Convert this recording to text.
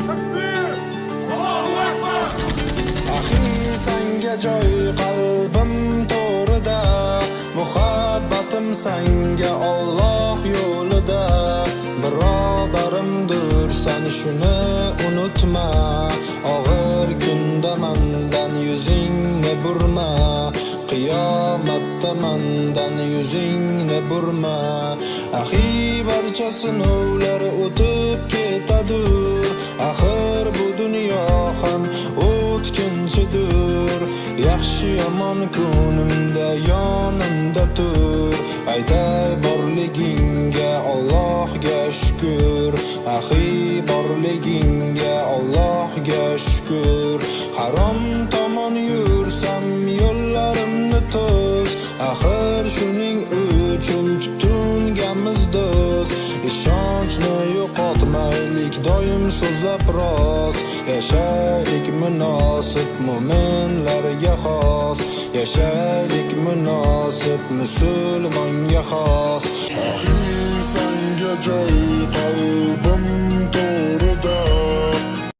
Takbir! Allohu akbar! Ahi, sanga joy qalbim to'rida, muhabbatim sanga Alloh yo'lida. Birodarimdur san, shuni unutma. Og'ir kunda mandan yuzingni burma. Qiyomatda mandan yuzingni burma. Ahi, barcha sinovlar o'tib ketadur. Axir bu dunyo ham o'tkinchidir. Yaxshi yomon kunimda yonimda tur. Aytay borligingga Allohga shukr. Ahi, borligingga Allohga shukr. Harom tomon yursam, yo'llarimni to's. Axir shuning uchun tutinganmiz do'st. Ishonchni yo'qotmaylik, doim so'zlab rost. Yashaylik munosib, mo'minlarga xos. Yashaylik munosib, musulmonga xos. Ahi, sanga joy qalbim